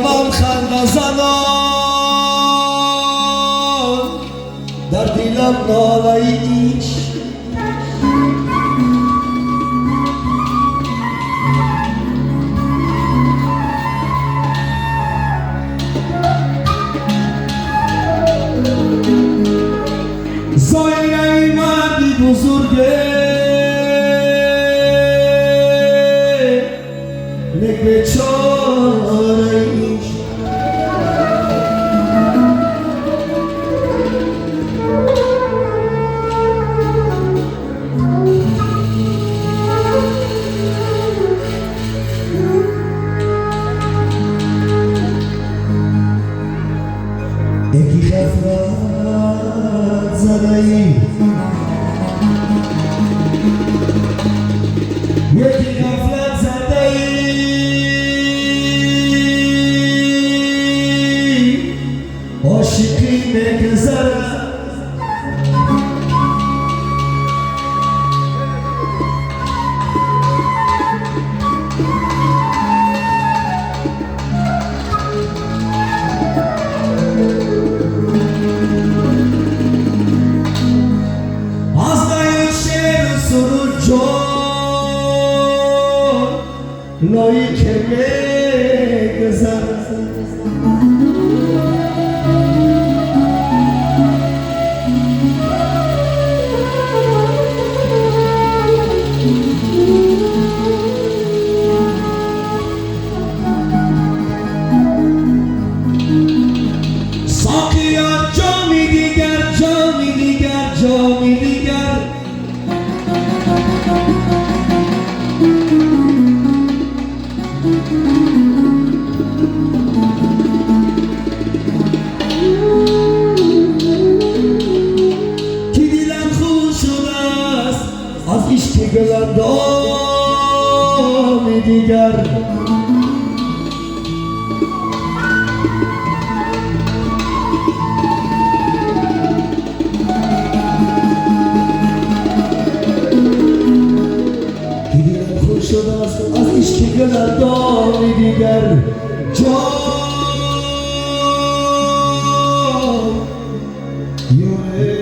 Лабам ханда занон, дар дилам нолаи ишқ. Зоираи марди бузурге, нек бечораи ишқ. Яки ғафлат задаӣ, яки ғафлат задаӣ, ошиқӣ мегзарад. Аз даю шеру суруд ҷон лоиқе мегзарад. Соқиё, ҷоми дигар, ҷоми дигар, ҷоми дигар. Ки дилам хуш шудааст аз ишқи гуландоми дигар. Ки дилам хуш шудааст аз ишқи гуландоми дигар. Ҷон ёре.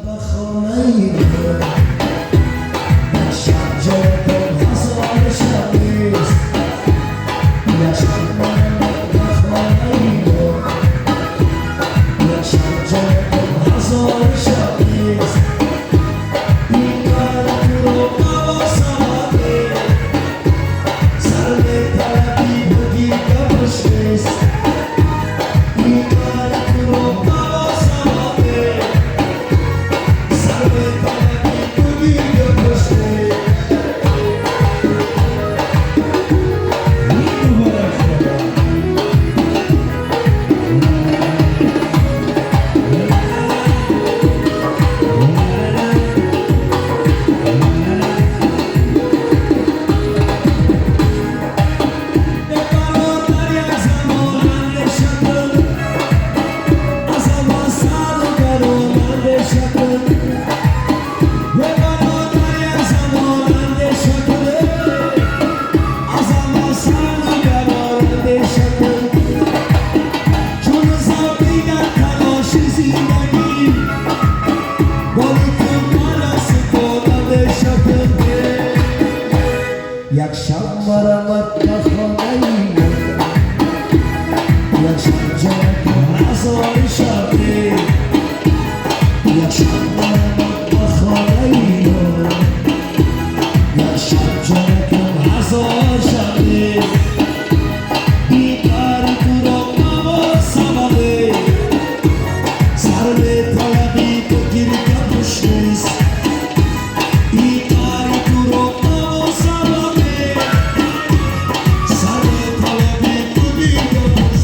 Ба хонаи ман як шаб ҷонатон ҳазор шаб нест. Як шаб ба хонаи ман, як шаб ҷонатон ҳазор шаб нест. Ин кори туро мавосабате, сар металабӣ буди гапаш нест. Ин кори туро мавосабате, сар металабӣ буди гапаш нест. Муборак шумо. Бародар, як замон андеша кун, аз аввал сару гарон андеша кун. Бародар, як замон андеша кун, аз аввал сару гарон андеша кун. Чун завқӣ дар талоши зиндагӣ, боли ту мара супон андеша кун. Як шаб марамат ба хонаи ман, як шаб ҷонатон ҳазор шаб нест. Як шаб марамат ба хонаи ман, як шаб ҷонатон ҳазор шаб нест. Ин кори туро мавосабате, сар металабӣ ту гиргапаш нест. Ин кори туро мавосабате, сар металабӣ ту гиргапаш.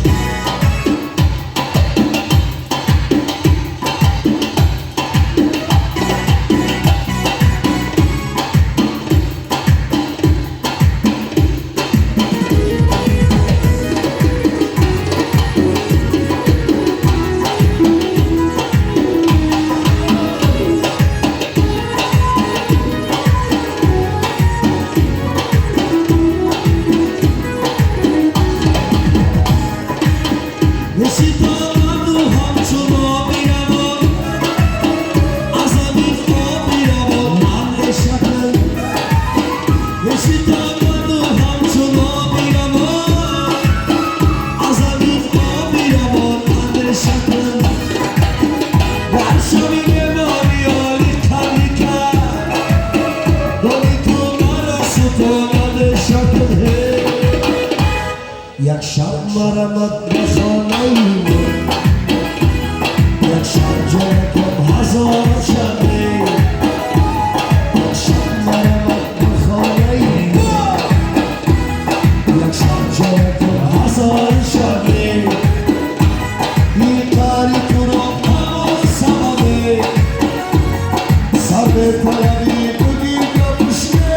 марҳамат ба хонаи мо. Як шаб ҷонакам ҳазор шабе, як шаб марҳамат ба хонаи мо. Як шаб ҷонакам ҳазор шабе, қаҳри туро ҳамон сабабе, сар металаби бугир гапуште.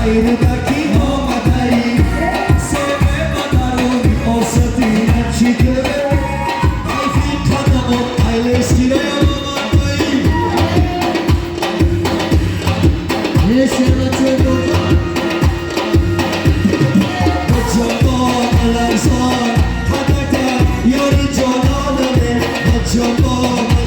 Айрудаки омадаи Себе ба даруни осатина чида. Кайфи қадамот айлешкираям омадаи. Ба ҷамол ларзон қадата, ёри ҷононаме. Ба ҷамол